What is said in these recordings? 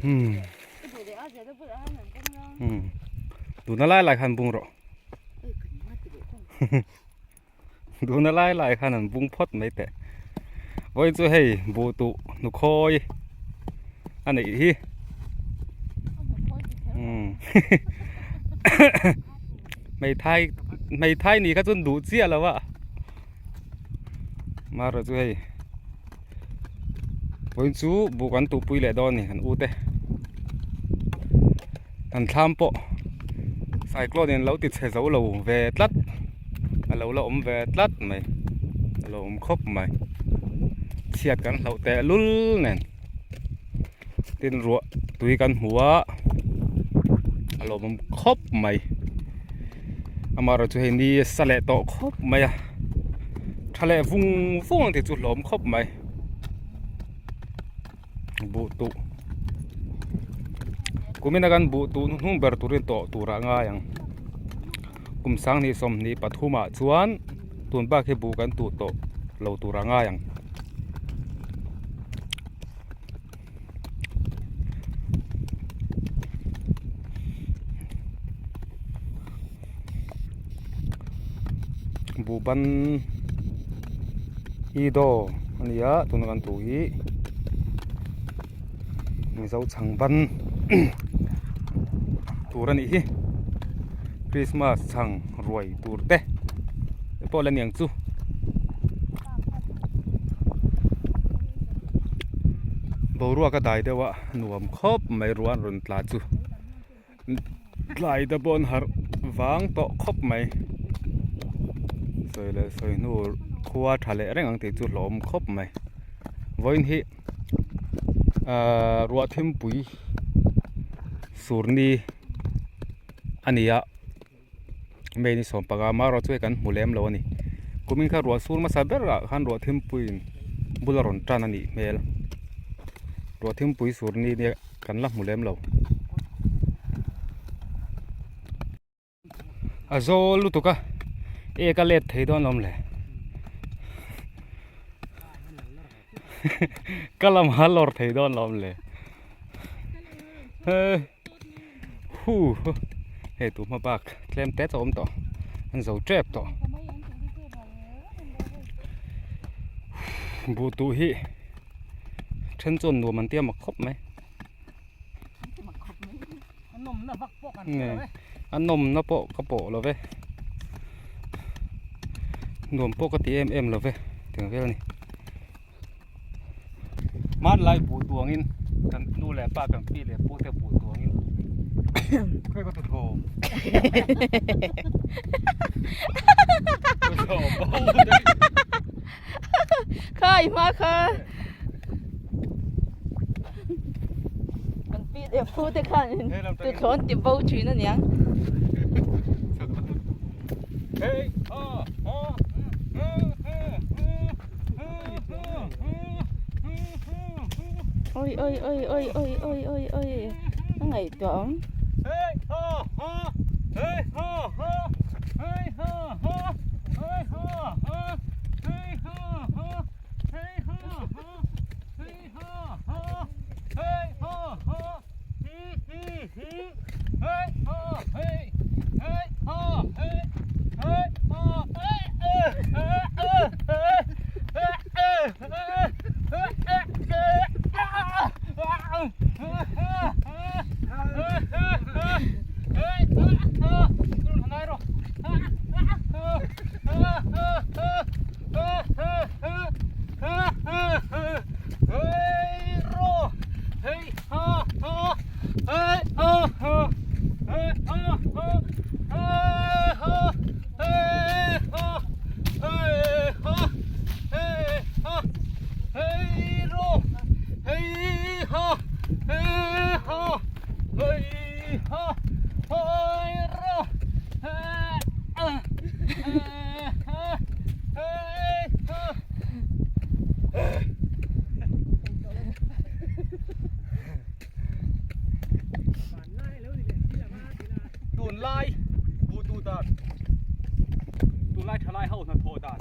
Hmm. Hmm. Tuna lai lai khan bung rawh. Tuna lai lai khan an bung phawt mai teh. Vawiin chu hei buh tuh nukhawi a neih hi. Hmm. Hmeithai hmeithai nih kha chuan duh chiah lo a. Marawh chu hei vawiin chu buh kan tuhpui leh dawn a ni kan u te kan thlam pawh cyclone in lo ti chhe zo lo ve tlat a lo la awm ve tlat mai a lo awm khawp mai chhiat kan hlauh teh lul nen tin ruah tui kan hmu a a lawmawm khawp mai amaherawhchu chu hei ni a sa leh tawh khawp mai a tha leh vung vung ang tih chu hlawm khawp mai buh tuh kumin a kan buh tuh hnuhnung ber turin tawh tur ah a ngai ang kum sanghnih sawmhnih pathum ah chuan tun bak hi buh kan tuh tawh lo tur ah a ngai ang. Buhban idaw a ni a tuna kan tuh hi mizo chhang ban tur a nih hi christmas chhang ruai tur te pawh la niang chu. Boruak a dai deuh a nuam khawp mai ruah an rawn tla chu tlai te pawh an harh vang tawh khawp mai sawi leh sawi hnu khua tha leh reng ang tih chu hlawm khawp mai vawiin hi ahh ruah thimpui surni a ni a. May ni sawm panga marawh chu hei kan hmu lem lo a ni kumin kha ruah sur hmasa berah khan ruah thimpuiin bul a rawn tan a nih hmel ruah thimpui sur ni nia kan la hmu lem lo a zawl lutuk a ek a let thei dawn lawm le ka lam a lawr thei dawn lawm le he. Huh hei tu hma bak tlem te chu a awm tawh an zo tep tawh buh tuh hi then chuan nuam an tia mak khawp mai a nawmna pawh ka pawh lo ve nuam pawh ka ti em em lo ve tiang vel a ni. Hmanlai buh tuangin kan nu leh pa kan pi leh pu te buh tuangin khawi ka tuthawm tuthawm bo kha i hma kha kan pi leh pu te khan tuthlawn ti bo thin aniang hey ha ha ha ha Oi oi oi oi oi oi oi oi a ngaihtuah awm. Tunlai buhtu dan tunlai thalai ho hnathawh dan.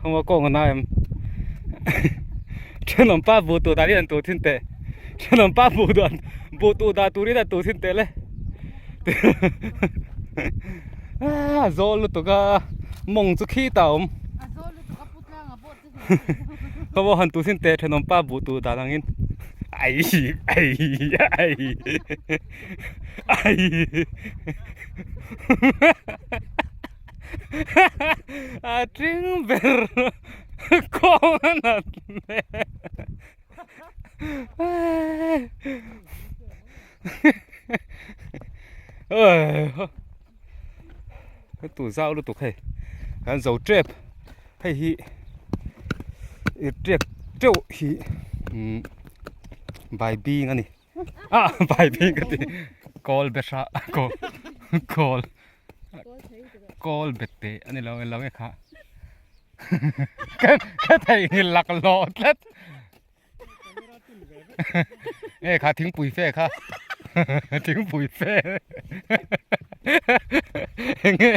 Khaw kawng a na em thenawm pa buh tur dan in an tur thin teh thenawm pa buh dan buh tur dah turin an tur thin teh le a zawl lutuk a mawng chu khi ta a awm khaw han tur thin teh thenawm pa buh tur dan angin ai ai ai ai. A tling ber kawng a nat hmel ka tu zau lutuk hei kan zo tep hei hi i tep teuh hi umm baibing a ni ah baibing ka ti kawl be hra kawl kawl. Kawl bet teh a ni lo eng lo nge kha ka theihnghilh lak lawh tlat nge kha thingpui fe kha thingpui fe enge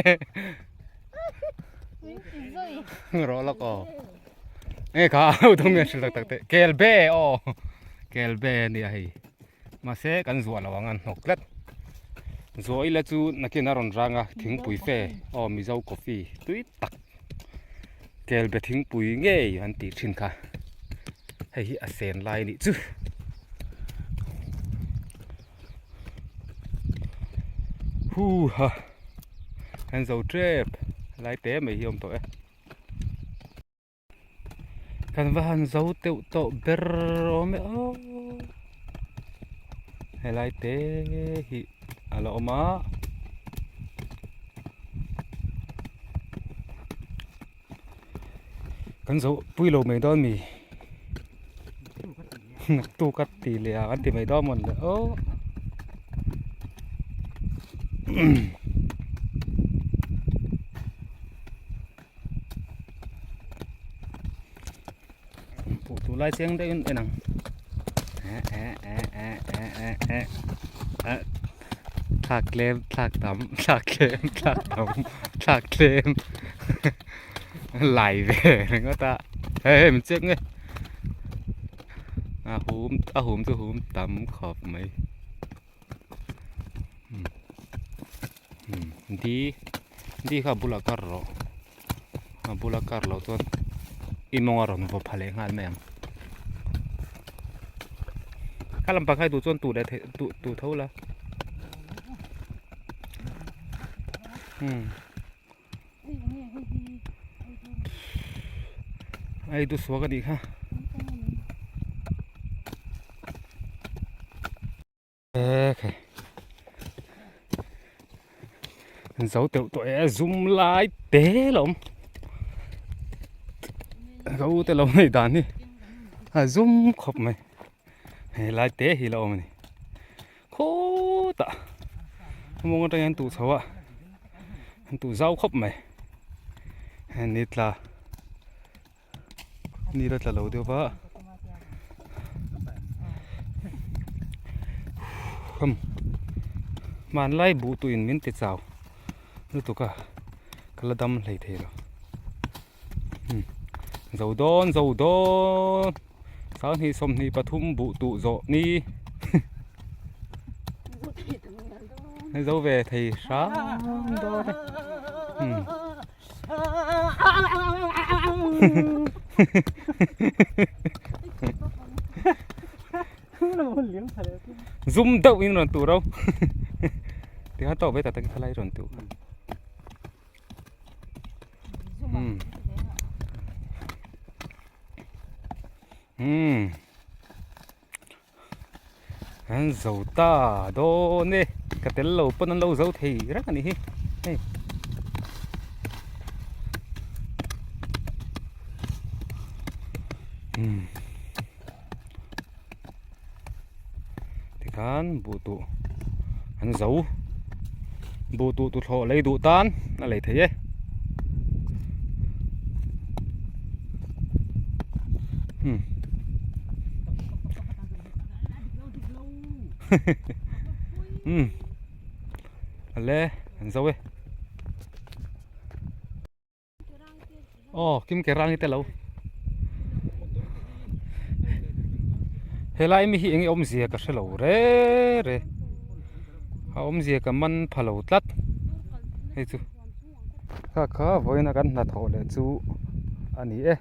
rawh lawk aw nge kha ho thung nge hrilh tak tak teh kel be aw kel be a nia hei. Mahse kan zuah lo ang a hnawk tlat. Zuah ila chu nakin a rawn rang a thingpui fe aw Mizo coffee tui tak kel be thingpui ngei an tih thin kha hei hi a sen lai anih chu. Huha an zo tep lai te mai hi a awm tawh e. Kan va han zo teuh tawh ber awm e aw helai te hi a la awm a kan zo pui lo mai dawn mi naktuk a ti leh a kan ti mai dawn mawn le aw. Buh tur lai chiang deuhin en ang thlak tlem thlak tam thlak tlem thlak tam thlak tlem lai ve ringawt a hei hei min chek nge a hum a hum chu hum tam khawp mai. Di di kha a bulah kar rawh a bula kar loh chuan i mawng a rawn vaw pha leh nghal mai ang kha lampang kha i duh chuan tuh leh theih tuh tuh tho la umm ai du suak a nih kha. Zo teuh tawh e zum lai te lo awm zo te lo nei dan hi a zum khawp mai helai te hi la awm a ni khawtah mawng atang hian tuh chho a an tuh zau khawp mai ni tla Ni la tla lo deuh va hum hmanlai buh tuin min ti chau lutuk a ka la dam hlei thei lo hmm zo dawn zo dawn sanghnih 23 buh tuh zawh ni zo ve thei hram dawn e hmm. Zum deuh in rawn tur ho tikhan tawk ve tak tak in khalai rawn tur hmm hmm An zo ta dawn e ka tel lo pawn an lo zo thei reng a nih hi hei. Umm tikhan buh tuh an zo buh tuh tuthlawh lei duh tan a lei thei e. Hmm. Hmm. Ale, an zo e. Aw kim ke rang te lo helai mi hi eng nge awmzia ka hrelo re re a awmzia ka man pha lo tlat hei chu kha kha vawiin a kan hnathawh leh chu a ni e.